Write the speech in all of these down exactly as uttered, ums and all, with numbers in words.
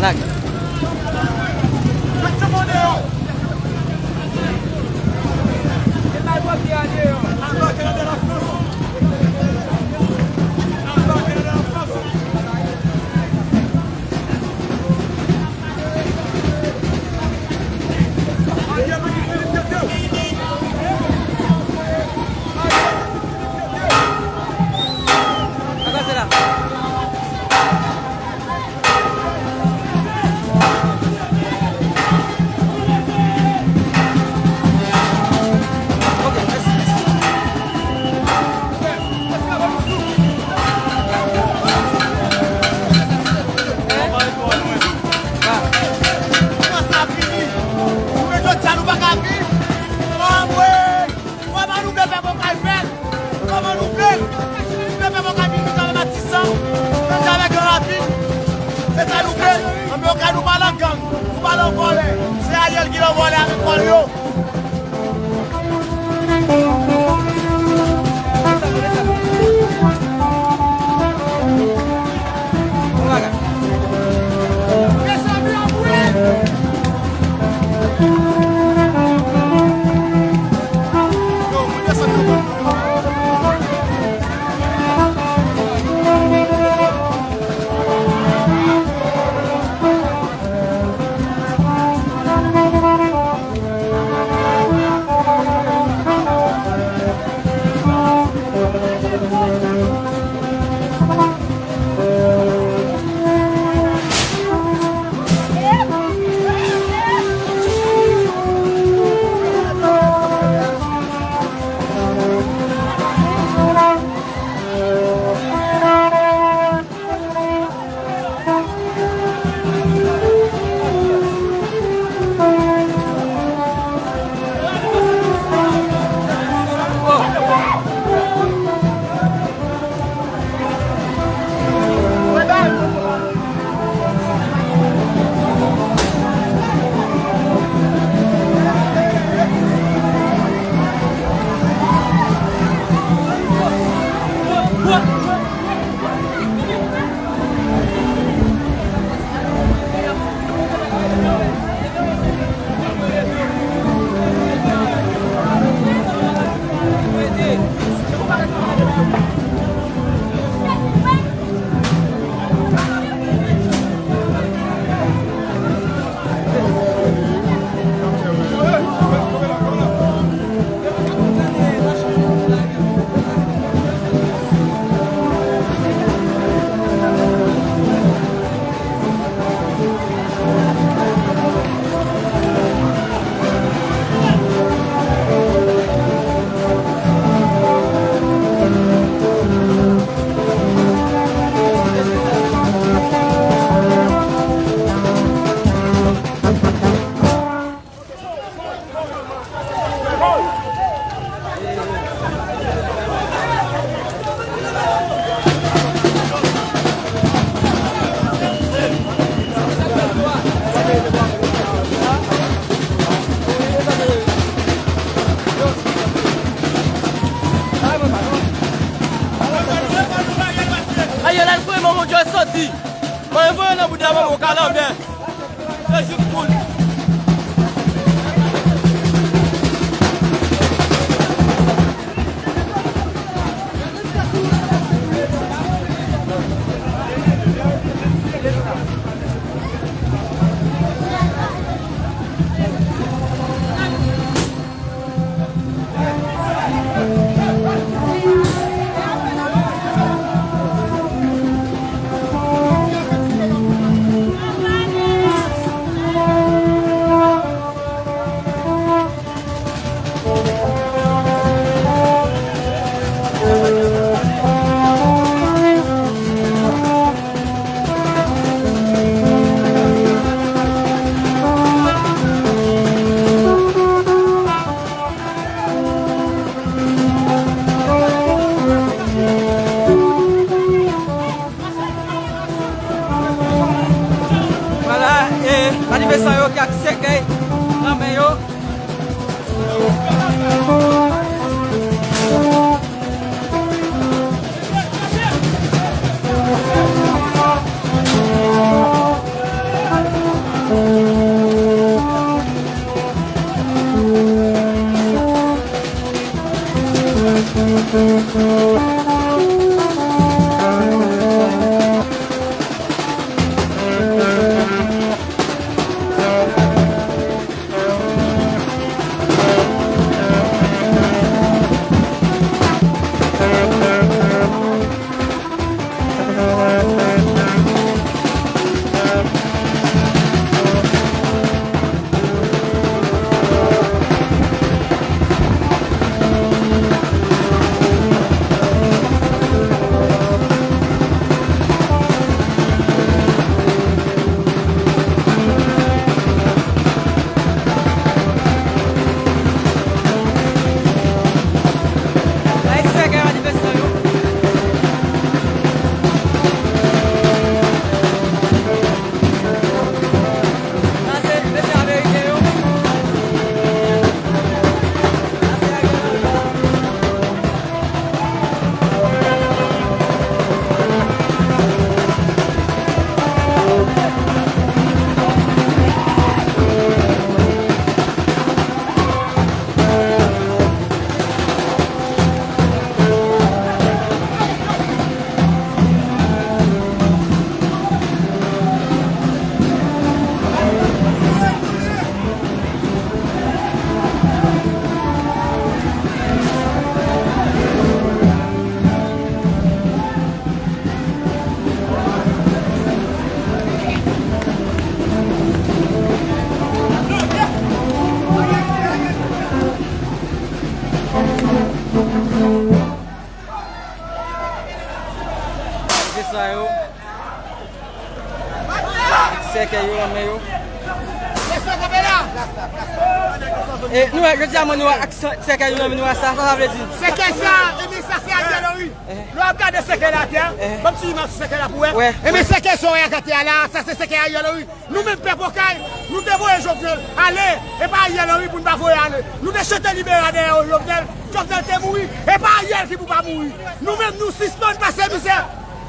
Atak. Kòman sa fini? Jounen jodi a nou pa ka viv? Anmwey! Kòman nou vle pèp Okay fè l? Kòman nou vle? Nou vle pèp Okay vin viv avè Matisan, viv avè Gran Ravin? Se sa nou vle? Anben Okay nou pa lan gang, nou pa lan vòlè. Se Ariel ki lan vòlè avèk kòl yo. Ayo, lal kwe manman Joy soti. Mwen voye nan bouda manman w kalanbè. Rejim koul. Vwala, e, manifestan yo ki ak sèkèy nan men yo. Sèkèy yo nan men yo. E nou wè, jodi a, mwen, nou wè ak sè-, sèkèy yo nan men nou wè sa, sa, sa vle di. Sèkèy sa, ebyen, sa se Ariel Henry. Lè w ap gade sèkèy la atè a, ban m ti imaj sou sèkèy la pou wè. Ebyen, sèkèy sa w wè atè a la, sa se sèkèy Ariel Henry. Nou menm pèp Okay, nou te voye Jovenel ale, e pa Ariel Henry pou n pa voye ale. Nou te chante libere dèyè Jovenel, Jovenel te mouri, e pa Ariel ki pou pa mouri. Nou menm, nou sispann pase mizè.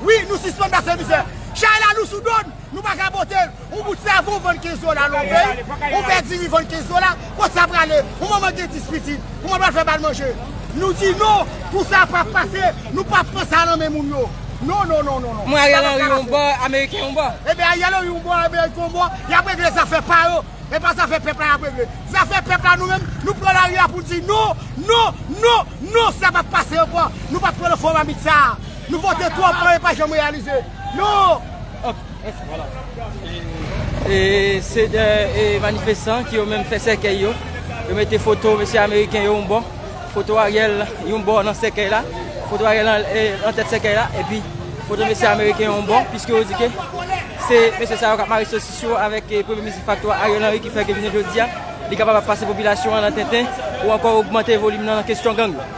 Wi, nou sispann pase mizè. Chay la lou sou do n, nou pa ka pote l. Yon bout savon vann kenz dola nan yon peyi, yon vè diri vann kenz dola, kote sa prale? Yon manman gen dis pitit, kòman pral fè ba l manje? Nou di non, kou sa p ap pase, nou p ap pran sa nan men moun yo. Non, non, non, non, non. Mwen, Ariel Henry yon bò, Ameriken yon bò. Ebyen, Ariel Henry yon bò, Ameriken yon bò, y ap regle zafè pa yo. E pa zafè pèp la y ap regle. Zafè pèp la, nou menm, nou pran lari a pou n di non, non, non, non, sa p ap pase ankò. Nou p ap pran nan fò mamit sa a. Nou vote twòp, men e pa janm reyalize. Non! Ok, mèsi, vwala. E, e se de, e, manifestan ki yo menm fè sèkèy yo. Yo mete foto mesye ameriken yo yon bò. Foto Ariel yon bò nan sèkèy la. Foto Ariel an, e, nan tèt sèkèy la. Epi foto mesye ameriken yon bò. Piske yo di ke se mesye sa yo k ap mare sosis yo avèk, e, premye minis defakto a Ariel Henry ki fè ke jounen jodi a, li kapab ap pase popilasyon an nan tenten ou ankò ogmante volim nan nan kesyon gang yo.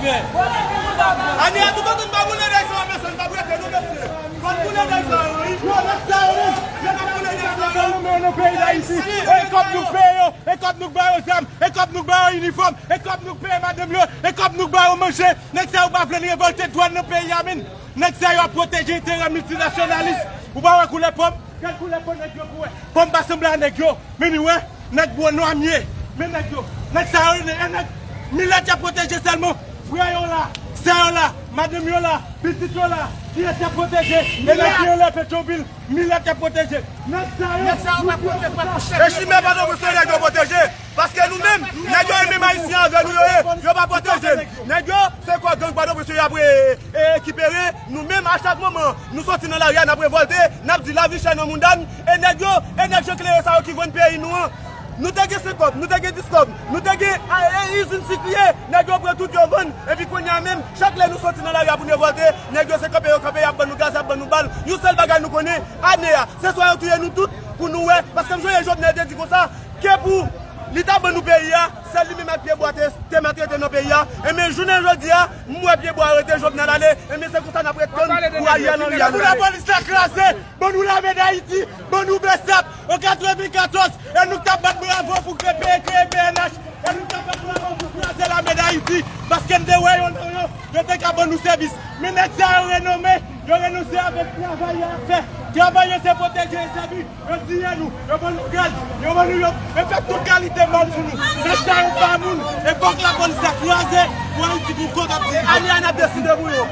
Ane a tout otan n pa boule nèg sa yo, mesye, n p ap rete non, mesye. Fò n boule nèg sa yo, wi. Yo, nèg sa yo, wi. Yo, n ap boule nèg sa yo. Yo, nou menm nan peyi Dayiti. E kòb nou k peye yo, e kòb nou k ba yo zam, e kòb nou k ba yo inifòm, e kòb nou k peye madanm yo, e kòb nou k ba yo manje. Nèg sa yo pa vle n revòlte dwàn nan peyi a, menm. Nèg sa yo ap pwoteje enterè miltinasyonalis. Ou pa wè koulè pòm? Gad koulè po nèg yo pou wè. Pòm pa sanble a nèg yo. Men nou wè, nèg bò nwa m ye. Men nèg yo. Nèg sa yo, e nèg milèt y ap pwoteje sèlman. Frè yo la, sè yo la, madanm yo la, pitit yo la. Kiyès y ap pwoteje? E nèg ki anlè Petwovil, milèt y ap pwoteje. Nèg sa yo, nèg sa yo pa pwoteje, pa pou chèf. E chimè pa nan pwoteje, nèg yo pwoteje. Paske nou menm, nèg yo e menm Ayisyen avè nou yo ye, yo pa pwoteje n. Nèg yo, se kò gang pa nan pwoteje y ap, e, e, rekipere. Nou menm, a chak moman, nou soti nan lari a, n ap revòlte, n ap di lavi chè nan mouda n, e nèg yo, e nèg Jan Klere sa yo ki vann peyi nou an. Nou te gen senk kòb, nou te gen dis kòb, nou te gen, a, e, izin sikriye, nèg yo pran tout yo vann, epi kounye a menm, chak lè nou soti nan lari a pou n revòlte, nèg yo se kanpe yo kanpe, y ap ban nou gaz, y ap ban nou bal. Yon sèl bagay nou konnen, ane a, se swa yo touye nou tout pou nou wè, paske m sonje Jovenel te di konsa, ke pou li ta ban nou peyi a, sèl li menm ak pyebwa te, te mèt rete nan peyi a. Enben, jounen jodi a, m wè pyebwa yo rete, Jovenel ale. Enben, se konsa n ap ret tann pou Ariel Henry ale. Pou lapolis la kraze, ban nou lame Dayiti, ban nou BSAP, an katrevenkatòz, e nou t ap bat bravo pou kreye, kreye P N H, e nou t ap bat bravo pou kraze lame Dayiti, paske n te wè yo nan yo, yo te ka ban nou sèvis. Men nèg sa yo renonme, yo renonse avèk travay yo ap fè. Travay yo se pwoteje e sèvi. Yo tiye nou, yo ban nou gaz, yo ban nou yo, yo fè tout kalite mal sou nou. Nèg sa yo pa moun, e fòk lapolis la kraze pou Ayiti pou kòk ap di. Ane a n ap deside pou yo.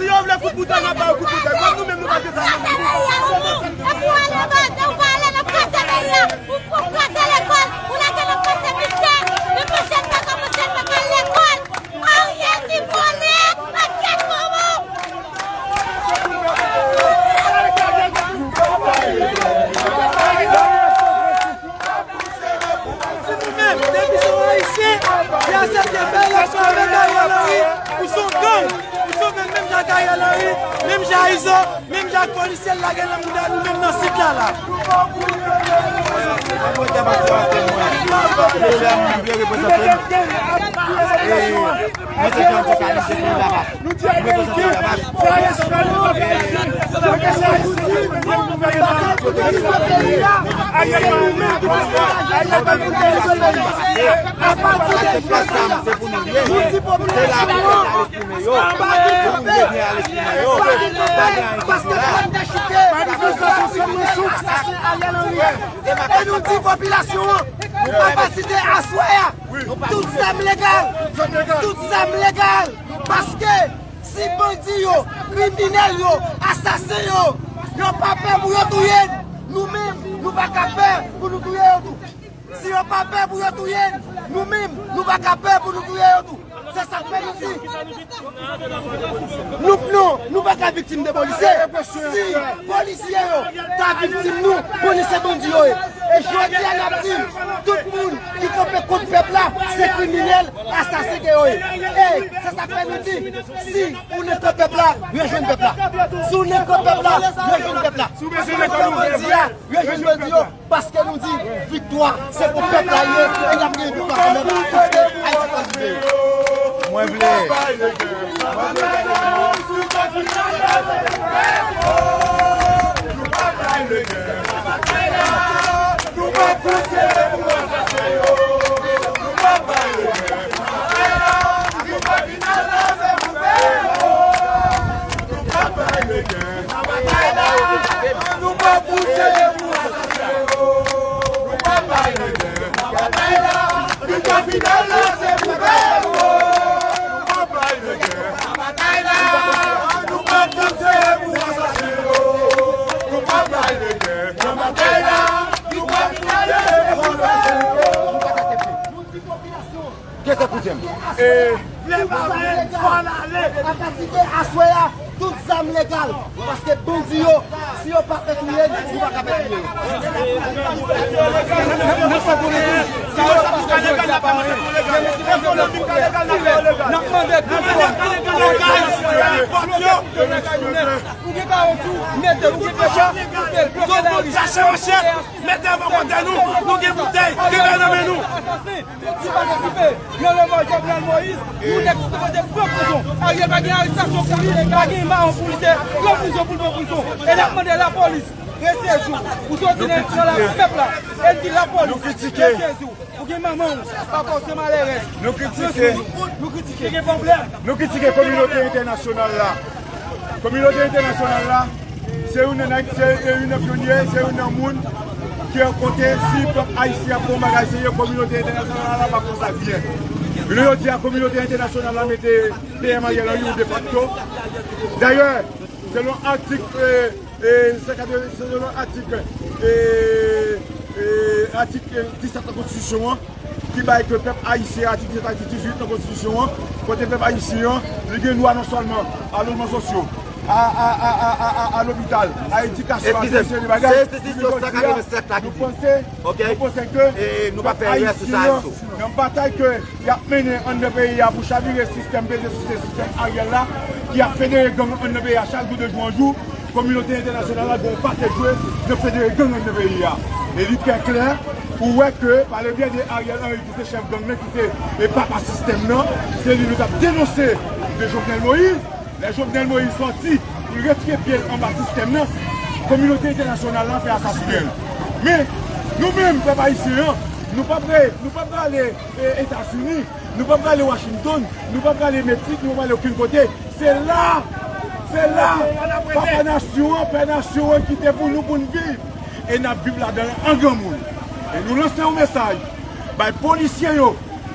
Si yo vle kout boutèy, n ap ba yo kout boutèy. Kòm nou menm nou pa gen zam nan men nou. Ou pran ale nan pase peyi a, ou pran pase lekòl, ou lage nan pase misè, men pase pa ka pase pa ka lekòl. Ariel ki vòlè, pakèt bobo! Si nou menm, depi se yon Ayisyen, li aksepte fè eleksyon avèk Ariel Henry, ou se yon gang, ou se yon gang menm jan ak Ariel Henry, menm jan ak Izo, menm jan ak polisye l lage nan mouda nou menm nan sit la la. Apati de jodi a, nou di popilasyon an, pa gen kanpay, pa gen kanpay, paske fò n dechite. Manifestasyon se mwen souf, sa se Ariel Henry. E nou di popilasyon an, apati de aswè a, tout zam legal, tout zam legal, paske si bandi yo, kriminèl yo, asasen yo, yo pa pè pou yo touye n, nou menm, nou pa ka pè pou nou touye yo tou. Si yo pa pè pou yo touye n, nou menm, nou pa ka pè pou nou touye yo tou. Se sa k fè nou di. Nou, non, nou pa ka viktim de polisye. Si polisye yo ta viktim nou, konnen se bandi yo ye. E jodi a n ap di, tout moun ki kanpe kont pèp la, se kriminèl, asasen ke yo ye. E se sa k fè nou di, si ou nan kan pèp la, rejwenn pèp la. Si ou nan kan pèp la, rejwenn pèp la. Si ou nan kan bandi a, rejwenn bandi yo. Paske nou di, viktwa, se pou pèp la ye, e n ap gen viktwa kanmenm, paske Ayiti pral rive. Mwen vle. Kèt, kouzen m. E, vle pa vle, fò n ale. Apati de aswè a, tout zam legal. Paske bandi yo, si yo pa fè touye n, nou pa ka fè touye yo. N ap mande tout moun, n ap mande tout moun, ou gen kawotchou, mete l, ou gen pechè, koupe l, bloke lari. Mete avè kote nou, nou gen boutèy, ki gen nan men nou. Asasen, si pa okipe, nan lanmò Jovenel Moïse, yon nèg sipoze pran prizon. Ariel pa gen arestasyon pou li, pa gen mawon pou li, se pran prizon pou l pran prizon. E n ap mande lapolis, resezi w. Ou soti nan, nan la pèp la, e n di lapolis, resezi w. Ou gen manman w, papa w se malere. Nou kritike. Nou kritike. Nou kritike kominote entènasyonal la. Kominote entènasyonal la, se youn nan, se youn nan pyonye, se youn nan moun ki an kote si pèp ayisyen ap fè yon bagay serye, kominote entènasyonal la p ap fè sa byen. Jounen jodi a, kominote entènasyonal la mete P M Ariel Henry ou defakto. Dayè, selon atik, e, e, se katreventi, selon atik, e, e, atik, e, disèt nan konstitisyon an, ki bay ke pèp ayisyen, atik disèt, atik dizuit nan konstitisyon an, kote pèp ayisyen an, li gen dwa non sèlman a lojman sosyo, a, a, a lopital, a edikasyon, a tout seri de bagay. Se, se, se, se sa katrevensèt la ki di. Nou panse, nou panse ke pèp ayisyen an, nan batay ke y ap mennen anndan peyi a pou chavire sistèm peze souse sistèm Ariel la, ki ap federe gang anndan peyi a chak jou de jou an jou, kominote entènasyonal la gen yon pakèt jwe nan federe gang anndan peyi a. E li trè klè pou wè ke, pa le byen de Ariel Henry, ki se chèf gang nan, ki se, e, papa sistèm nan, se li nou t ap denonse de Jovenel Moïse. Lè Jovenel Moïse sòti pou l retire pye l anba sistèm nan, kominote entènasyonal la fè asasinen l. Men, nou menm, pèp ayisyen an, nou p ap re-, nou p ap prale, e, Etazini, nou p ap prale Washington, nou p ap prale Meksik, nou p ap prale okenn kote. Se la, se la, papa nasyon an, pè nasyon an kite pou nou, pou n viv. E n ap viv ladan l an granmoun. E nou lanse yon mesaj bay polisye yo.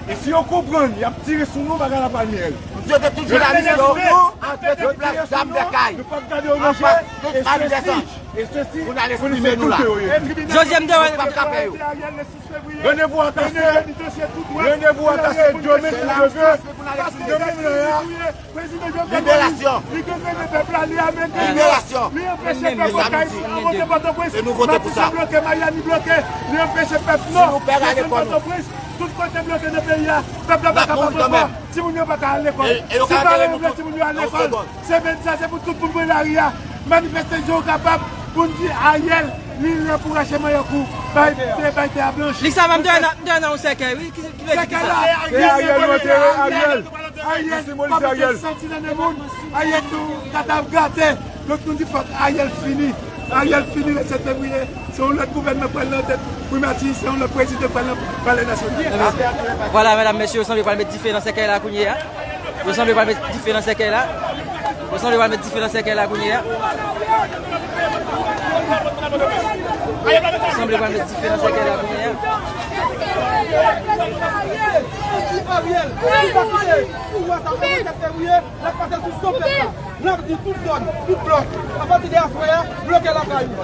E si yo konprann y ap tire sou nou, bagay la pral myèl. M swete tout jounalis yo antre sou plas Dam Dèkay, anfas tout Ann Dèzanj, pou n al eksprime nou la. Jodi a m te wè. Randevou a kase. Randevou a kase demen, si Dye vle. Demen la. Prezidan Jovenel Moïse, li gangrene pèp la, li amène, li anpeche pèp Okay monte Pòtoprens, Matisan bloke, Miami bloke, li anpeche pèp Nò desann Pòtoprens, tout kote bloke nan peyi a, pèp la pa kapab ankò, timoun yo pa ka al lekòl. Si paran yo vle timoun yo al lekòl, se menm sa, se pou tout moun pran lari a, manifeste jan yo kapab pou n di Ariel, li lè pou rache manyòk ou, bay, bay tè a blanch. Li sa menm te nan, te nan yon sèkèy, wi. Ki, ki vle di ki sa? Se Ariel, nou antere Ariel. Ariel, pa mete santi nan men moun. Ariel, nou kadav grate. Donk, nou di fòk Ariel fini. Ariel fini le sèt fevriye. Se yon lòt gouvènman k pral nan tèt primati, se yon lòt prezidan k pral nan Palè Nasyonal. Vwala, medam, mesye, yo sanble pral met dife nan sèkèy la kounye a. Yo sanble pral met dife nan sèkèy la. Yo sanble pral met dife nan sèkèy la kounye a. Yo sanble pral met dife nan sèkèy la kounye a. Ariel, Ariel, Ariel, pouvwa sa, sèt fevriye, l ap pase sou san pèp la. N ap di tout zòn, tout blòk, apati de aswè a, bloke lakay ou.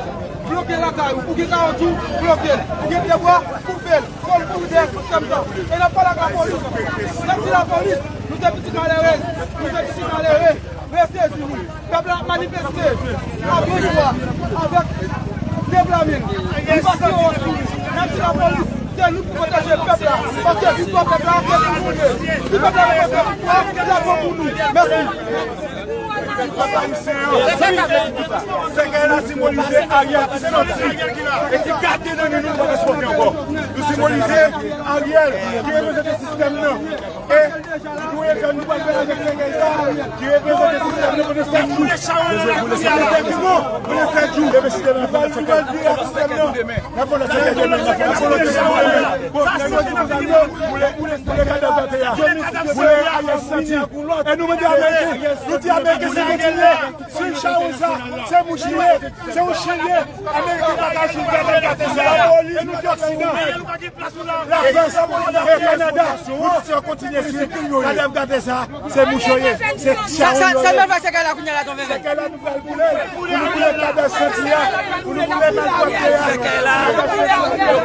Bloke lakay ou. Ou gen kawotchou, bloke l. Ou gen pyebwa, koupe l. Fò l kouri dèyè sistèm sa. E n ap pale ak lapolis. N ap di lapolis, nou se pitit malere, nou se pitit malere. Resezi nou. Pèp la ap manifeste avèk jwa, avèk deblame n. Nou pa gen wòch sou nou. Se lapolis, se nou ki pwoteje pèp la. Paske viktwa pèp la, se pou nou ye. Si pèp la rekonèt viktwa, se bon pou nou. Mèsi. Pèp ayisyen an, sèkèy la senbolize Ariel ki santi e ki gate nan nou, nou pa ka sipòte ankò. Nou senbolize Ariel ki reprezante sistèm nan. E nou e fè nou pral fè avèk sèkèy sa ki reprezante sistèm nan pandan sèt jou. Pandan sèt jou. Pandan sèt jou. Nou pral, nou pral vire ak sistèm nan. N ap pandan sèkèy demen, n ap pandan sèkèy demen. Bon, nèg yo di pou nou, pou nou, pou nou, pou nou kadavre atè a. Pou nou Ariel santi. E nou mande Ameriken, nou di Ameriken se kontinye swiv chawony sa, se mouch li ye, se yon chen li ye. Ameriken pa ka swiv kadavre atè sa. E nou di Oksidan. Lafrans, e Kanada, nou di se yo kontinye swiv kadavre atè sa, se mouch yo ye, se chawony yo ye. Sa, sa, sa nou fè sèkèy la kounye a la tonbe vèt. Sèkèy la nou pral boule l, pou nou boule kadavre santi a, pou nou boule malpwòpte a. Sèkèy la, nou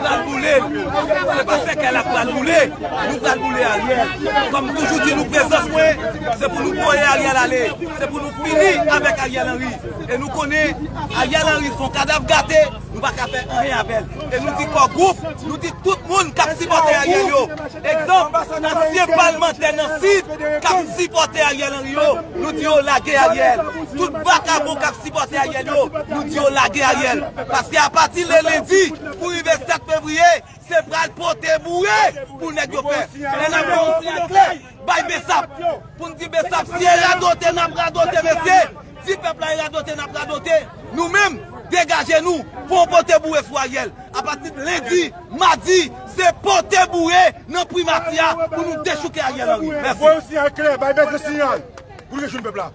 pral boule l. Se pa sèkèy la k pral boule, nou pral boule Ariel. Kòm m toujou di nou, prezans mwen, se pou nou voye Ariel ale, se pou nou fini avèk Ariel Henry. E nou konnen Ariel Henry se yon kadav gate, nou pa ka fè anyen avè l. E nou di Core Group, nou di tout moun k ap sipòte Ariel yo. Egzanp, ansyen palmantè nan Sid k ap sipòte Ariel Henry yo, nou di yo lage Ariel. Tout vakabon k ap sipòte Ariel yo, nou di yo lage Ariel. Paske apati de lendi pou rive sèt fevriye, se pral pote boure pou nèg yo fè. Lè n ap fè yon siyal klè, bay Bsap. Pou n di Bsap, si e radote, n ap radote, mesye. Si pèp la e radote, n ap radote. Nou menm, degaje nou, fò n pote boure sou Ariel. Apati de lendi, madi, se pote boure nan primati a pou nou dechouke Ariel Henry. Mèsi. Voye yon siyal klè, bay Bsap siyal pou l rejwenn pèp la.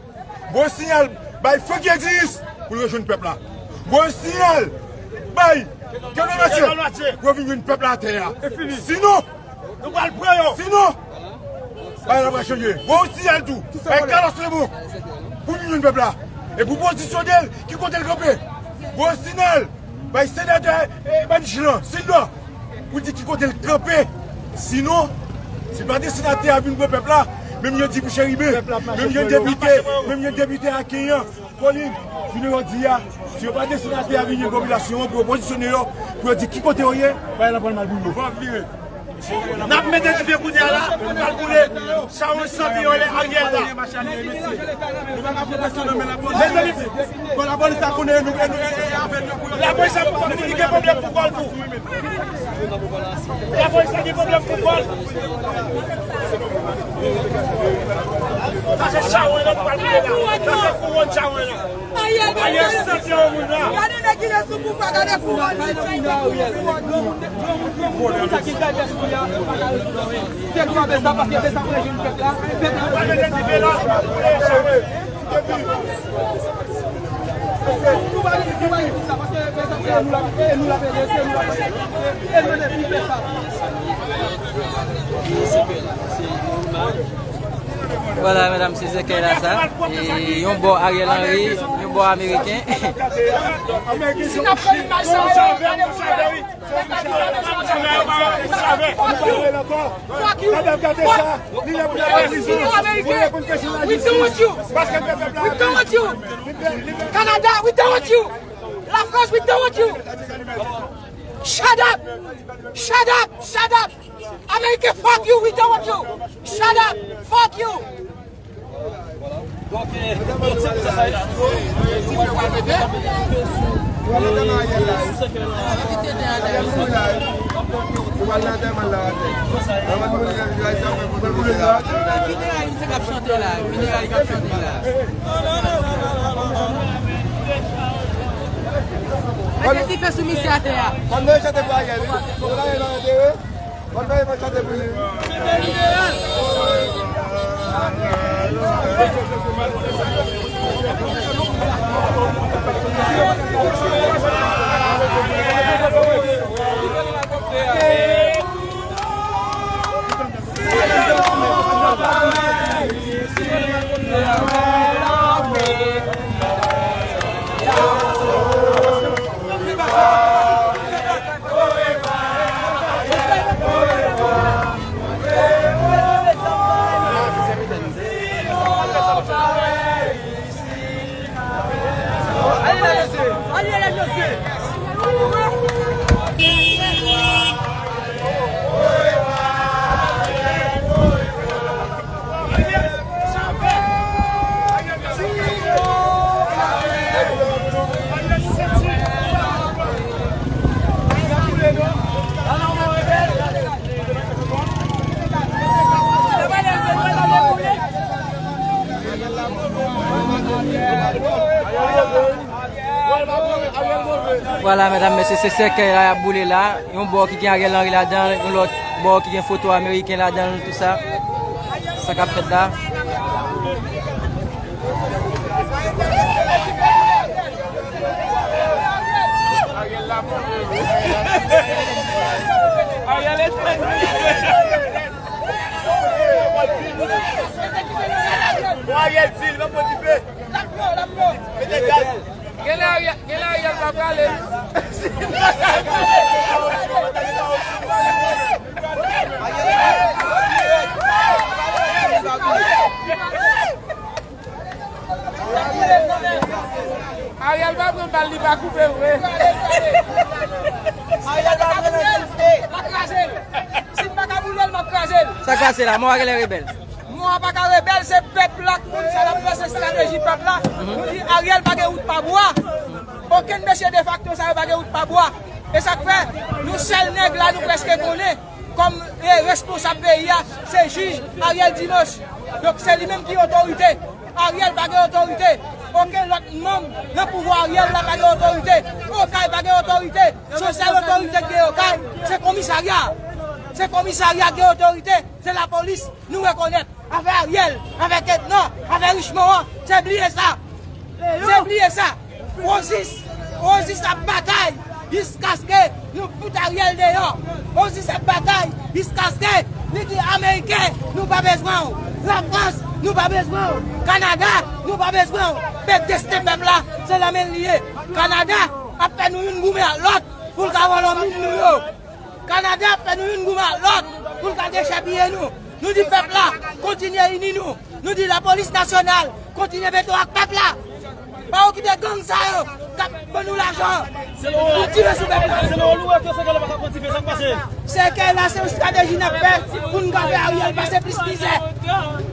Voye siyal bay Francky Edis pou l rejwenn pèp la. Voye siyal bay Kevin Mathieu pou yo vin jwenn pèp la atè a. Sinon, nou pral pran yo. Sinon, bagay la pral chanje. Voye yon siyal tou bay Carlos Lebon pou vin jwenn pèp la. E pou pozisyone l, ki kote l kanpe. Voye yon siyal bay senatè, eh, Maniche lan, Sylvain, pou di ki kote l kanpe. Sinon, si pa de senatè a vin pran pèp la, menm yo di pou Cheriben, menm yo depite, menm yo depite a Kenyan, Kolin, jounen jodi a, si yo pa de senatè a vin jwenn popilasyon an pou yo pozisyone yo, pou yo di ki kote yo ye, bagay la pral mal pou yo. N ap mete dife kounye a la, nou pral boule chawony santi yo lè Ariel la. Mezanmi, fò lapolis la konnen nou, nou, nou, nou avè nou. Lapolis la pou kominike pwoblèm pou kò l tou. Lapolis la gen pwoblèm pou kò l. Sa se chawony la nou pral boule la. Sa se kouwòn chawony la. Ariel, gade nèg ki ret sou pouvwa, gade kouwòn li, gade kouwòn li. Se nou a Bsap, paske Bsap rejwenn pèp la. Pèp la rejwenn Bsap. Nou pa gen, nou pa gen pou sa, paske Bsap se nou la, e nou la, e nou la, e nou la, e nou la, e nou la. Vwala, medam, se sèkèy la sa. E yon bò Ariel Henry, yon bò Ameriken. Si n ap pran imaj sa, fuck you. Fuck you, American. We done with you. We done with you. Canada, we done with you. La France, we done with you. Shut up. Shut up. Shut up. American, fuck you, we done with you. Shut up, fuck you. Mete dife sou misye atè a. Pandan yo chante pou Ariel, wi. Pandan yo chante pou li, wi. Vwala, medam, mesye, se sèkèy la y ap boule la. Yon bò ki gen Ariel Henry ladan l, yon lòt bò ki gen foto ameriken ladan l, tou sa. Sa k ap fèt la. Ariel di l pa pran dife. Mete gaz. Genlè Ariel, genlè Ariel pa prale. Ariel pa pran bal, li pa koupe vre. Ariel pa pran nan dife. M ap kraze l. Si m pa ka boule l, m ap kraze l. Sa k pase la? Mò a genlè rebèl. Mò a pa ka rebèl, se pèp la k konn sa l ap fè, se estrateji pèp la. Nou di Ariel pa gen wout pa bwa. Okenn mesye defakto sa yo pa gen wout pa bwa. E sa k fè, nou sèl nèg la nou prèske konnen kòm, e, responsab peyi a, se jij Ariel Dinos. Donk, se li menm ki otorite. Ariel pa gen otorite. Okenn lòt manm nan pouvwa Ariel la pa gen otorite. Okay pa gen otorite. Se sèl otorite ki gen Okay, se komisarya. Se komisarya ki gen otorite. Se lapolis. Nou rekonèt. Avè Ariel, avè Ketnò, avè Richemond an, se bliye sa. Se bliye sa. Ozis, Ozis ap batay jiskaske nou fout Ariel deyò. Ozis ap batay jiskaske li di Ameriken, nou pa bezwen w. Lafrans, nou pa bezwen w. Kanada, nou pa bezwen w. Pèp desten pèp la, se nan men l li ye. Kanada ap fè nou youn goumen ak lòt pou l ka vòlò min nou yo. Kanada ap fè nou youn goumen ak lòt pou l ka dechèpiye nou. Nou di pèp la, kontinye ini nou. Nou di lapolis nasyonal, kontinye mete w ak pèp la. Pa okipe gang sa yo k ap ban nou lajan pou tire sou pèp la. Selon ou, Lourenco, sèkèy la pa ka pran dife, sa k pase? Sèkèy la, se yon estrateji n ap fè pou n ka fè Ariel pase plis mizè.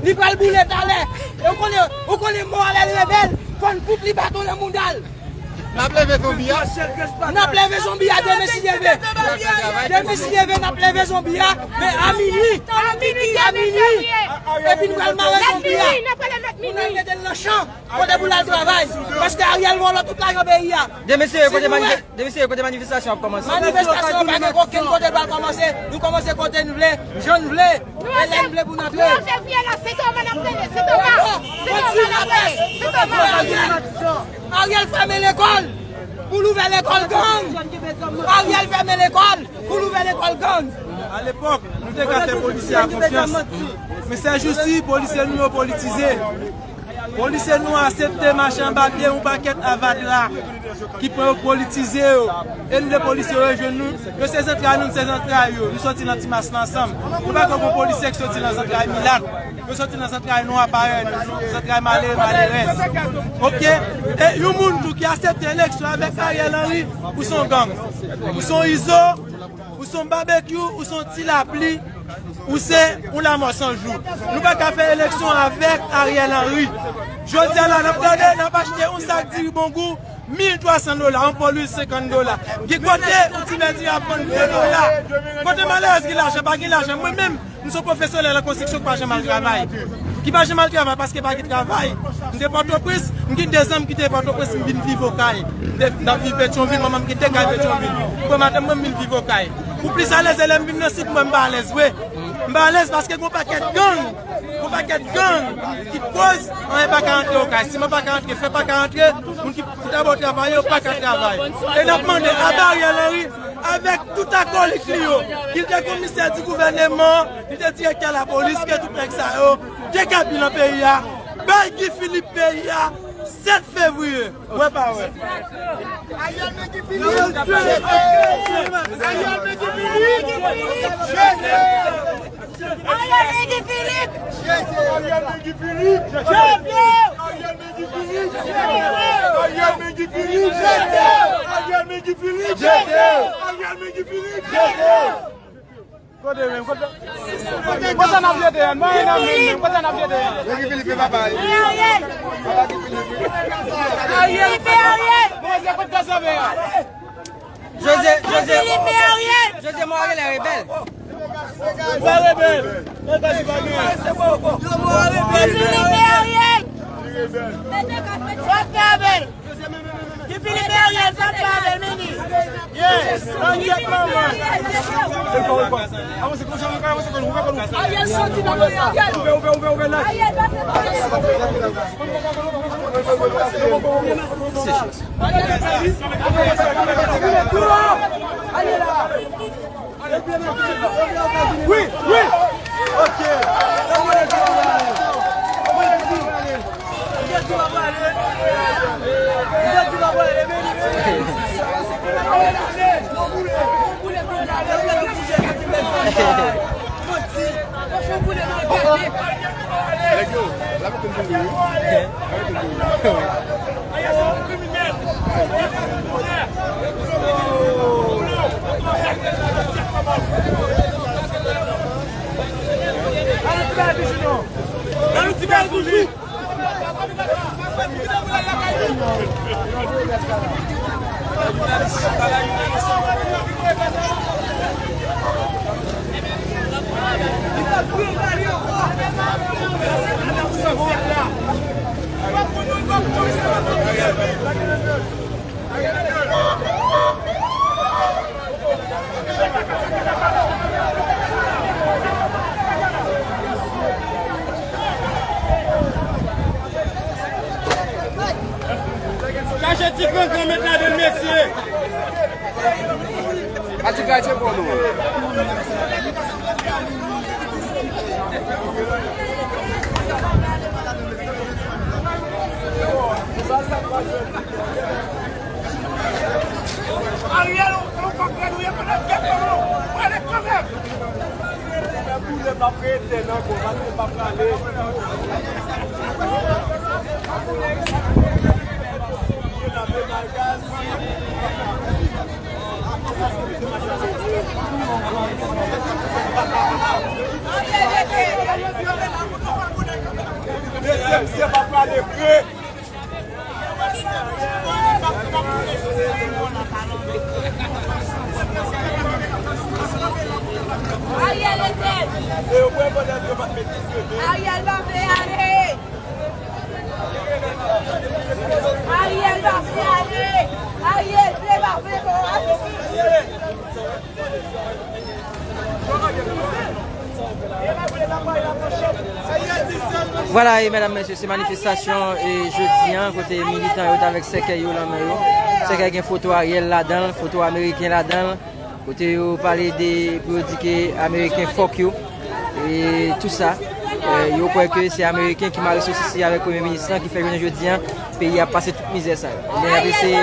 Li pral boule talè. E ou konnen, ou konnen mò a lè l rebèl, fò n fout li baton nan mouda l. N ap leve zonbi a. N ap leve zonbi a demen si Dye vle. Demen si Dye vle, n ap leve zonbi a. Men a minwi. A minwi. Epi n pral mare zonbi a. Pou n al mete l nan chan. Kote pou l al travay. Paske Ariel vòlò tout lajan peyi a. Demen si Dye vle, kote manifestasyon ap kòmanse? Manifestasyon pa gen okenn kote l pral kòmanse. Nou kòmanse kote n vle, jan n vle. E lè n vle pou n antre. Nou an fevriye la, se Toma n ap rele, se Toma. Se Toma n ap rele, se Toma. Ariel fèmen lekòl pou l ouvè lekòl gang. Ariel fèmen lekòl pou l ouvè lekòl gang. Alepòk, nou te ka fè polisye a konfyans. Men sèjousi, polisye nou yo politize. Polisye nou aksepte mache anba pye yon pakèt avadra ki pran yo politize yo. E nou de polisye yo rejwenn nou. Yo se zantray nou, nou se zantray yo. Nou soti nan Timas la ansanm. Nou pa konn yon polisye ki soti nan zantray milat. Yo soti nan zantray nwa parèy nou, zantray malere, malerèz. Oke? E yon moun tou ki aksepte eleksyon avèk Ariel Henry, ou se yon gang. Ou se yon izo, ou se yon babekyou, ou se yon ti lapli, ou se yon lamò san jou. Nou pa ka fè eleksyon avèk Ariel Henry. Jodi a la, n ap gade, n ap achte yon sak diri Bongou, mil twa san dola, yon po lwil senkant dola. Ki kote ou ti mèdi ap vann de dola? Kote malerèz gen lajan, pa gen lajan. Mwen menm, m se yon pwofesyonèl nan konstriksyon ki pa janm al travay. Ki pa janm al travay paske pa gen travay. M te Pòtoprens, m gen de zan m kite Pòtoprens, m vin viv Okay. M te, m t ap viv Petyonvil, manman m gen de kay Petyonvil. Pran madanm mwen, m vin viv Okay. Pou plis alèz, e lè m vin nan Sid, mwen m pa alèz vre. M pa alèz paske gen yon pakèt gang. Yon pakèt gang ki koz anyen pa ka antre Okay. Siman pa ka antre, fè pa ka antre, moun ki pou ta ba w travay yo pa ka travay. E n ap mande a Ariel Henry avèk tout akolit li yo, ki l te komisè di gouvèneman, li te direktè lapolis, ke tout nèg sa yo degage nan peyi a, bay Guy Philippe peyi a, sèt fevriye. Wè pa wè. Ariel men Guy Philippe! Ariel men Guy Philippe! Ariel men Guy Philippe! Ariel men Guy Philippe! Ariel men Guy Philippe! Ariel men Guy Philippe! Ariel men Guy Philippe! Kote menm? Kote, kote n ap jete a? Mwen nan menm menm. Kote n ap jete a? Guy Philippe papa. Ariel. Papa Guy Philippe. Ariel. Kote sove a? Jose, Jose, Jose Mò a genlè rebèl. Pa rebèl. Rebèl li pa gen. Jose Mò a rebèl. Jose Mò a rebèl. Sòt avè l! Guy Philippe e Ariel, sòt avè l, vini! Yes! Nan tèt manman! Ariel sòti nan men Ariel! Ariel pase nan men Ariel! Wi, wi. Ok. Nèg yo, la pou konn tonbe wi. Chache ti grangran met ladan l, mesye. Pati gradye pou nou. Ariel, ou, ou pa prè, nou ye konnen tèt nou, nou prale kanmenm. Boule m ap rete nan kò, paske m pa prale. Mesye, misye pa prale vre. Ariel etèn. Ariel pa vle ale. Ariel pa vle ale. Ariel vle pa vle pou Ayiti. Vwala, e medam, mesye, se manifestasyon, e jodi a, kote militan yo t avèk sèkèy yo nan men yo. Sèkèy gen foto Ariel ladan l, foto ameriken ladan l, kote yo pale de, pou yo di ke ameriken fòk yo, e tou sa. E yo kwè ke se ameriken ki mare sosis li avèk premye minis lan ki fè jounen jodi a, peyi a pase tout mizè sa yo. Ebyen, y ap eseye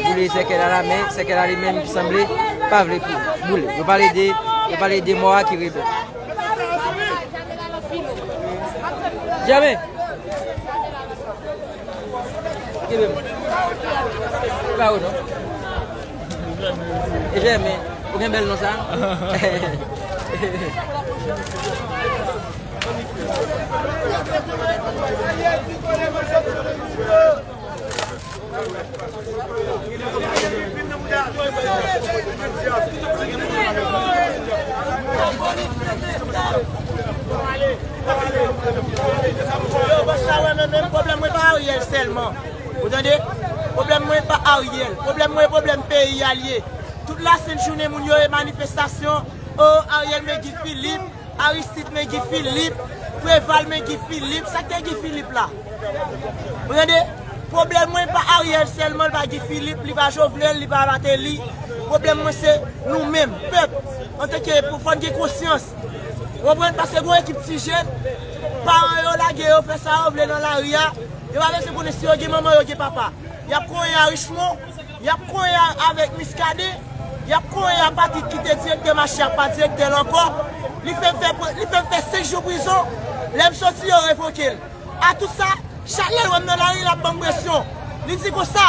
boule sèkèy la la, men sèkèy la li menm ki sanble pa vle pou boule. Yo pale de, yo pale de mò a ki rebèl. Jèmen. Kenbe m. E pa ou non. E Jèmen. Ou gen bèl non sa. Yo, bòs la wè, men, men pwoblèm mwen pa Ariel sèlman. Ou tande? Pwoblèm mwen pa Ariel. Pwoblèm mwen, pwoblèm peyi a l ye. Tout lasent jounen, moun yo e manifestasyon. O, Ariel men Guy Philippe. Aristide men Guy Philippe, Preval men Guy Philippe, sa k te Guy Philippe la? Ou tande? Pwoblèm mwen pa Ariel sèlman, li pa Guy Philippe, li pa Jovenel, li pa Martelly. Pwoblèm mwen se nou menm, pèp. Antanke, pou, fò n gen konsyans. Ou konprann? Paske gon ekip ti jèn, paran yo lage yo fè sa yo vle nan lari a. Yo pa bezwen konnen si yo gen manman, yo gen papa. Y ap konyen a Richmond, y ap konyen avèk Muscadin, y ap konyen a Patrick ki te direktè mache a, pa direktè l ankò. Li fè m fè, li fè m fè senk jou prizon. Lè m soti, yo revoke l. A tout sa, chak lè l wè m nan lari, l ap ban m presyon. Li di konsa,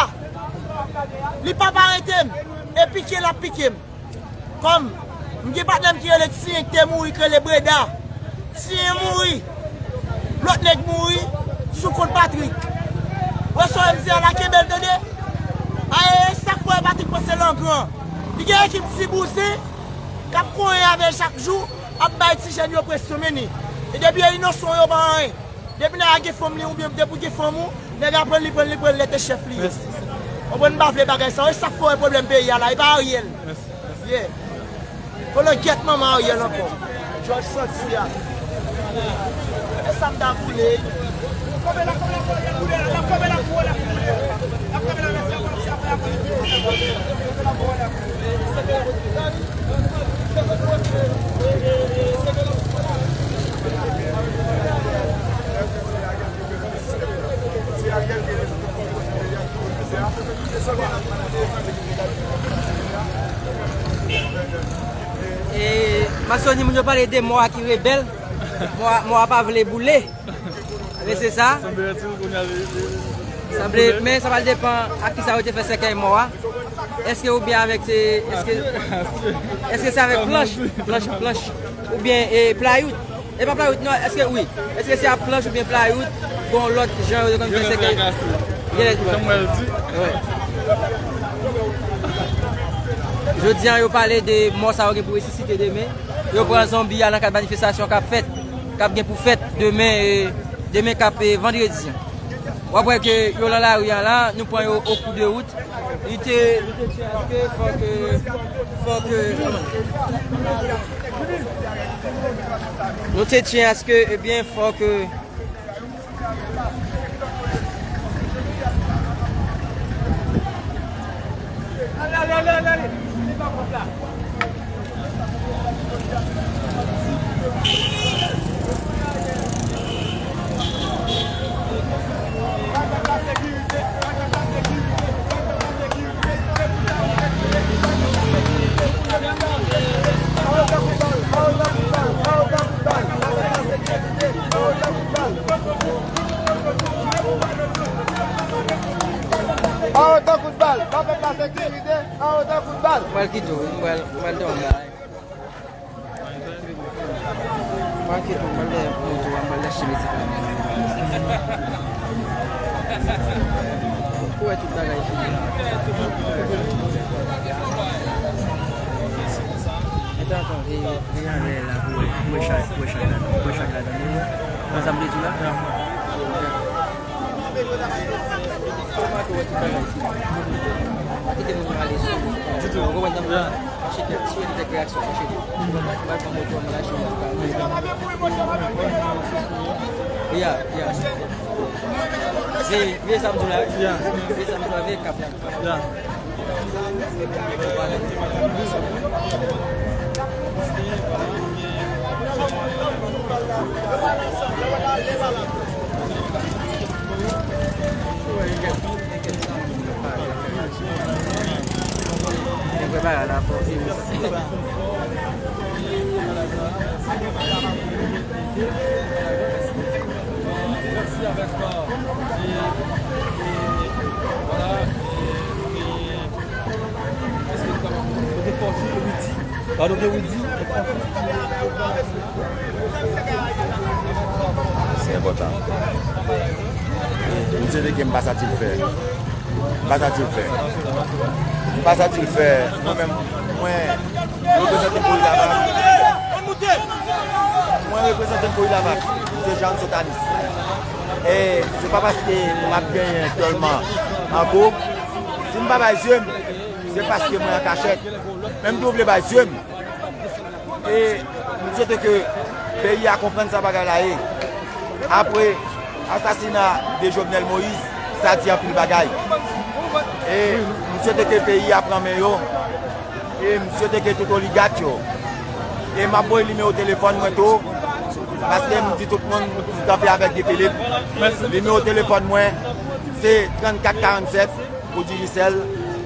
li p ap arete m, e pike l ap pike m. Kòm, m gen patnè m ki rele Tiyen ki te mouri, ki rele Breda. Tiyen mouri. Lòt nèg mouri sou kont Patrick. Wè sa w wè m di a la, kenbe l tande. Aye, sa k fè Patrick panse l an gran. Li gen ekip ti bouzen k ap konyen avè l chak jou, ap bay ti jèn yo presyon, men ni. E depi yo inosan, yo pa anyen. Depi nèg la gen fanm li oubyen depi w gen fanm ou, nèg la pran li, pran li, pran li, lè te chèf li ye. Mèsi. Konprann, m pa vle bagay sa yo, e sa k fè w wè pwoblèm peyi a la, e pa Ariel. Mèsi. Yeah. Kolongyèt manman Ariel ankò. Jòj santi a. E sa m ta boule. E, Masoni, moun yo pale de mò a ki rebèl. Mò a, mò a pa vle boule. Men se sa. Sanble, men sa pral depann ak kisa yo te fè sèkèy mò a. Èske oubyen avèk se, èske, èske se avèk planch, planch, planch, oubyen, e, playout? E pa playout, non, èske, wi. Èske se ak planch oubyen playout? Gon lòt jan yo te konn fè sèkèy. Jan mwen di. Wi. Jodi a, yo pale de mò sa yo gen pou resisite demen. Yo pran zonbi a nan kad manifestasyon k ap fèt, k ap gen pou fèt demen, e, demen k ap, e, vandredi. W ap wè ke yo nan lari a la, nou pran yo o kou de wout. Li te, nou te tyen aske fò ke, fò ke, nou te tyen aske, ebyen, fò ke An otan kout bal, pa fè pa sekirite, an otan kout bal. Mwen kite w, mwen, mwen te yon bagay. Mwen kite w, mwen lè moto a, mwen lè chemiz la. Ou wè tout bagay fini la. Etan, etan, veye, veye anlè la pou wè, pou wè chak, pou wè chak ladan, pou wè chak ladan. Ou wè sa m te di la? Pa kite moun yo ale sou. Ditou. Ou konprann sa m di la? Fache tèt, si w wè li tèt reyaksyon, fache tèt. Ou pral pran moto an, m lage w. Ya, ya. Veye, veye sa m di w la, wi. Ya. Veye sa m di w la, veye kap la. Ya. Mèsi avèk, e, e, e, vwala, e, e, èske nou kapab, nou gen Fòti, Widi. Ba nou gen Widi. Se enpòtan. Misye te gen m pa sa ti l fè. M pa sa ti l fè. M pa sa ti l fè. Mwen menm, mwen reprezante Polis Lavak. Mwen reprezante Polis Lavak. Misye Jean Sotanis. E se pa paske m ap genyen tèlman ankò. Si m pa bay zye m, se paske mwen an kachèt. Men m tou vle bay zye m. E m swete ke peyi a konprann sa bagay la ye. Apre asasina de Jovenel Moïse, sa di anpil bagay. E m swete ke peyi a pran men yo. E m swete ke tout oligak yo. E m ap voye nimewo telefòn mwen tou, paske m di tout moun m kanpe avèk Guy Philippe. Nimewo telefòn mwen, se trannkat karannsèt pou Digicel,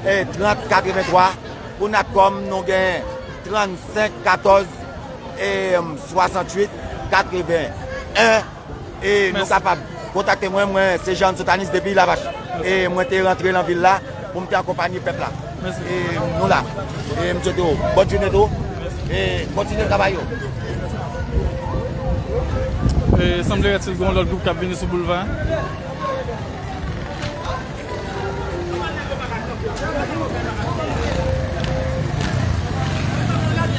e trant katreventwa. Pou Natcom, nou gen trannsenk katòz, e, swasanntuit katreven en. E nou kapab kontakte mwen, mwen se Jean Sotanis depi Lavach. E mwen te rantre nan vil la pou m te akonpanye pèp la. E nou la. E m swete w bòn jounen tou. E kontinye travay yo. E sanblèrètil gen yon lòt gwoup k ap vini sou boulva.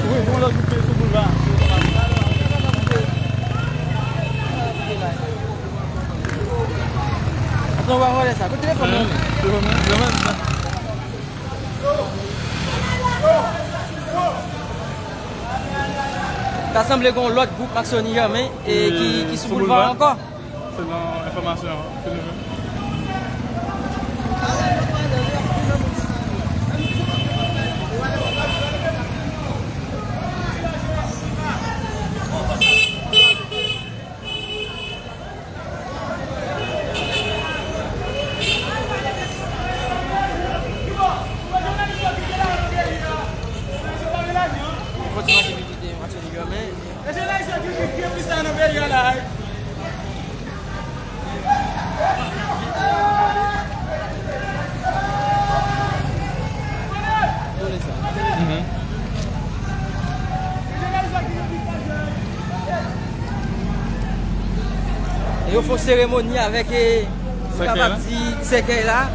Wi, gen yon lòt gwoup ki sou boulva. Non, w ap vòlè sa. Kote telefòn nan? Telefòn nan? Telefòn nan? Ta sanble gon lòt gwoup Maksoni Jèmen e ki, ki sou boulva ankò. Se nan enfòmasyon an, se nou menm. Fò ti mache vizite Maksoni Jèmen. Yo fè seremoni avèk, eh, nou kapab di sèkèy la.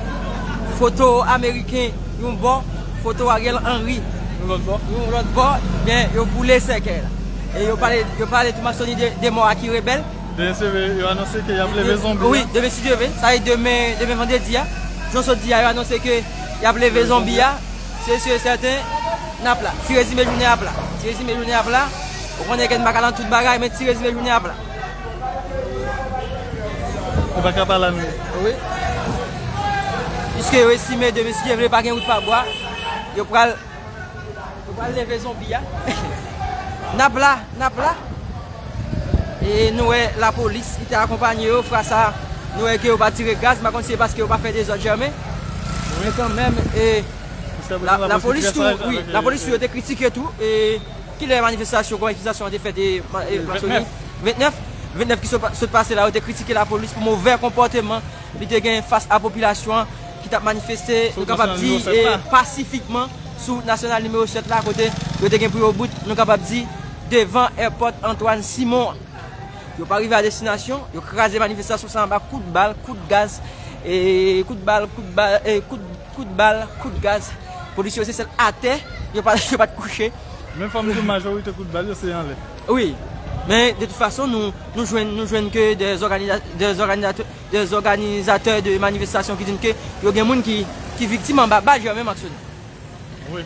Foto ameriken yon bò, foto Ariel Henry yon lòt bò. Yon lòt bò, ben, yo boule sèkèy la. E yo pale, yo pale tou Maksoni de, de mò a ki rebèl. Demen si Dye vle, yo anonse ke y ap leve zonbi a. Wi, demen si Dye vle. Sa e demen, demen vandredi a. Jan sot di a, yo anonse ke y ap leve zonbi a. Se si e sèten, n ap la. Ti rezime jounen ap la. Ti rezime jounen ap la. Ou konnen ke n pa ka nan tout bagay, men ti rezime jounen ap la. Ou pa ka pa la nou ye. Wi. Piske yo estime demen si Dye vle pa gen wout pa bwa, yo pral, yo pral leve zonbi a. N ap la, n ap la. E nou wè lapolis ki te akonpanye yo, fwa sa, nou wè ke yo pa tire gaz, m pa konn si se paske yo pa fè dezòd Jèmen. Men kanmenm, e, la, lapolis tou, wi, lapolis tou, yo te kritike tou, e, kilè manifestasyon, manifestasyon an te fèt, e, ma-, e, Maksoni? Vennèf. Vennèf, vennèf ki sot pa-, sot pase la, yo te kritike lapolis pou movè konpòteman li te gen fas a popilasyon an ki t ap manifeste, nou kapab di, e, pasifikman sou Nasyonal nimewo sèt la, kote yo te gen pou yo bout, nou kapab di, devan èpòt Antoine Simon an. Yo pa rive a destinasyon, yo kraze manifestasyon sa anba kout bal, kout gaz, e, kout bal, kout bal, e, kout, kout bal, kout gaz. Polisye yo se sèl atè, yo pa, yo pa t kouche. Men fanm tou majorite kout bal yo se anlè. Wi. Men de tout fason, nou, nou jwenn, nou jwenn ke de zòganiza-, de zòganizatè, de zòganizatè de manifestasyon ki di n ke yo gen moun ki, ki viktim anba bal Jèmen Maksoni. Wi.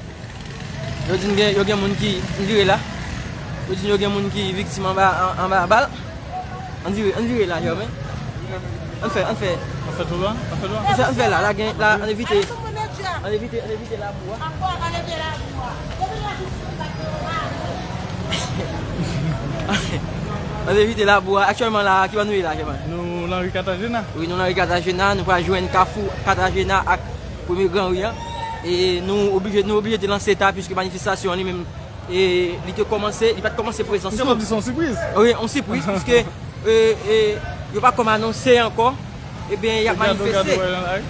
Yo di n gen, yo gen moun ki, n vire la. Yo di n yo gen moun ki viktim anba, an-, anba bal. Ann vire, ann vire la, Jèmen. Ann fè, ann fè. Ann fè tou dwat, ann fè dwat. Ann fè, ann fè la, la gen, la, ann evite. Ann evite, ann evite labou a. Ann evite labou a. Aktyèlman la, ki bò nou ye la, Jèmen? Nou nan ri Katajina. Wi, nou nan ri Katajina. Nou pral jwenn kafou Katajina ak Premye Gran Ri an. E nou oblije, nou oblije te lanse ta, piske manifestasyon an li menm, e li te kòmanse, li pa t kòmanse prezans nou. Ou kapab di se yon sipriz. Wi, yon sipriz, piske, e, e, yo pa kòm anonse ankò. Ebyen, y ap manifeste.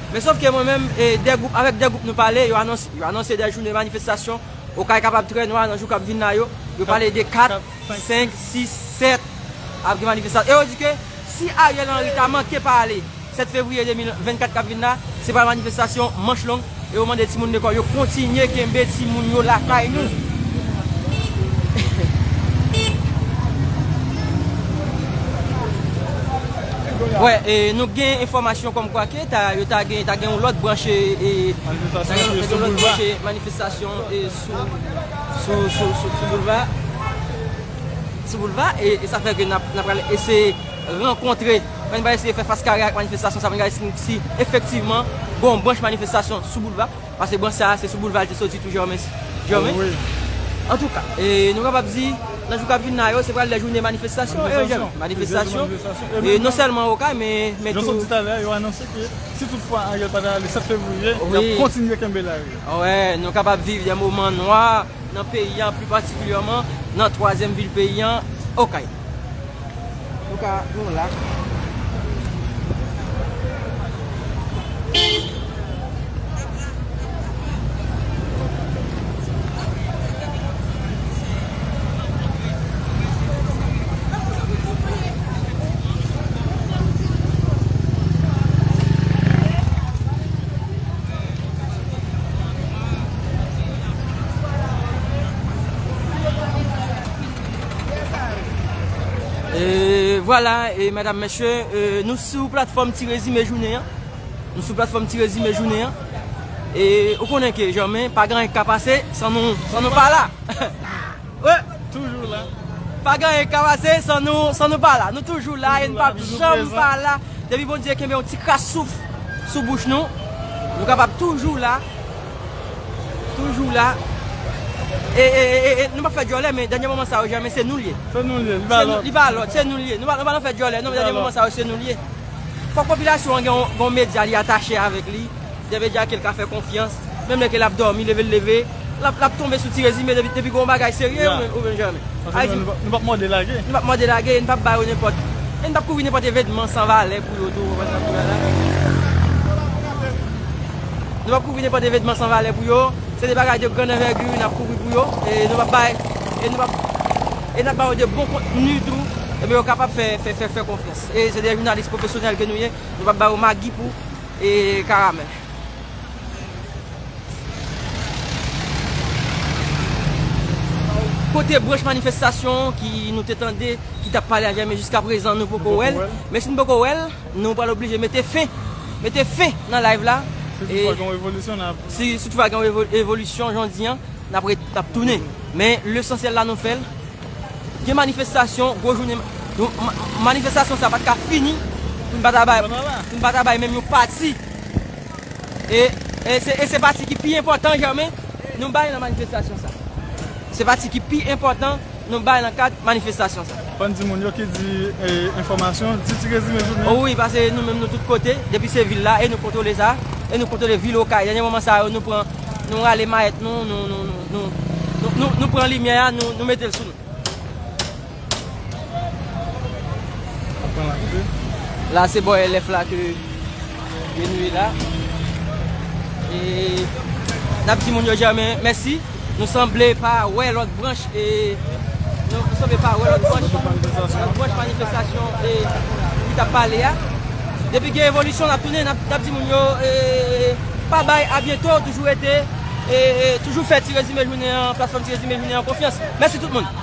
Men sòf ke mwen menm, e, de gwoup, avèk de gwoup nou pale, yo anonse, yo anonse de jounen manifestasyon. Okay kapab trè nwa nan jou k ap vin la yo. Yo pale de kat, senk, sis, sèt ap gen manifestasyon. E yo di ke si Ariel Henry ta manke pa ale sèt fevriye de mil vennkat k ap vin la, se pral manifestasyon manch long. E yo mande timoun lekòl yo kontinye kenbe timoun yo lakay nou. Wè, e, nou gen enfòmasyon kòmkwa ke ta, yo ta gen, ta gen yon lòt branch, e, manifestasyon ta gen yon lòt branch manifestasyon, e, sou, sou, sou, sou, sou boulva. Sou boulva, e, e sa fè ke n ap, n ap pral eseye rankontre, n va eseye fè fas kare ak manifestasyon sa, n va eseye si efektivman gon branch manifestasyon sou boulva. Paske bon, sa, se sou boulva l te soti tou, Jèmen. Jèmen. Wi. Antouka, e, nou kapab di, nan jou k ap vin la yo, se pral de jounen manifestasyon, e, Jèmen. Manifestasyon. E, non sèlman Okay, men, men tou. Jan sot di talè, yo anonse ke si toutfwa Ariel pa ta ale sèt fevriye, y ap kontinye kenbe lari. Wè, nou kapab viv de moman nwa nan peyi an, pli patikilyèman nan twazyèm vil peyi an, Okay. Nou ka, nou la. E vwala, e medam, mesye, e nou sou platfòm Ti Rezime Jounen an. Nou sou platfòm Ti Rezime Jounen an. E ou konnen ke janmen, pa gen anyen k ka pase san nou, san nou pa la. Wi. Toujou la. Pa gen anyen k ka pase san nou, san nou pa la. Nou toujou la e nou p ap janm pa la. Depi Bondye kenbe yon ti kras souf sou bouch nou, nou kapab toujou la. Toujou la. E, e, e, e, e nou p ap fè djòlè, men dènye moman sa yo, janmen se nou l ye. Se nou l ye, li pa lòt. Li pa lòt, se nou l ye. Nou pa, nou pa nan fè djòlè, non, men dènye moman sa yo, se nou l ye. Fòk popilasyon an gen yon, gen yon medya li atache avèk li, gen medya ke l ka fè konfyans, menm lè ke l ap dòmi, leve l leve, l ap, l ap tonbe sou Ti Rezime depi, depi gen yon bagay serye oubyen, oubyen janmen. Paske nou, nou p ap mòde lage. Nou p ap mòde lage, e nou p ap ba yo nenpòt, e nou p ap kouvri nenpòt evènman san valè pou yo tou, ou konprann sa m di w la? Nou p ap kouvri nenpòt evènman san valè pou yo. Se de bagay de grann anvègi n ap kouvri pou yo. E nou p ap bay, e nou p ap, e n ap ba yo de bon kontni tou. Ebyen, yo kapab fè, fè, fè, fè konfyans. E se de jounalis pwofesyonèl ke nou ye. Nou p ap ba yo magi pou, e, karamèl. Kote branch manifestasyon ki nou te tande, ki t ap pale a Jèmen jiska prezan, nou poko wè l. Men si nou poko wè l, nou pral oblije mete fen, mete fen nan live la. Si toutfwa gen yon evolisyon, n ap, si, si toutfwa gen yon evo-, evolisyon, jan w di an, n ap ret, n ap tounen. Men lesansyèl la, nou fè l. Gen manifestasyon, gwo jounen, nou, ma-, manifestasyon sa pa t ka fini pou n pa ta bay, pou n pa ta bay menm yon pati. E, e se, e se pati ki pi enpòtan, janmen, nou bay nan manifestasyon sa. Se pati ki pi enpòtan, nou bay nan kad manifestasyon sa. Fò n di moun yo ki di, e, enfòmasyon, di Ti Rezime Jounen. O wi, paske nou menm nou tout kote, depi se vil la, e nou kontwole sa, e nou kontwole vil Okay. Dènye moman sa yo, nou pran, nou rale mayèt nou, nou, nou, nou pran limyè a, nou, nou mete l sou nou. La, se bò L F la ke, ke nou ye la. E n ap di moun yo janmen mèsi. Nou sanble pa wè lòt branch, e nou, nou sanble pa wè lòt branch, lòt branch manifestasyon, e, ki t ap pale a. Depi gen evolisyon, n ap tounen, n ap, n ap di moun yo, e, pa bay, a byento, toujou rete, e, e, toujou fè Ti Rezime Jounen an, platfòm Ti Rezime Jounen an konfyans. Mèsi tout moun.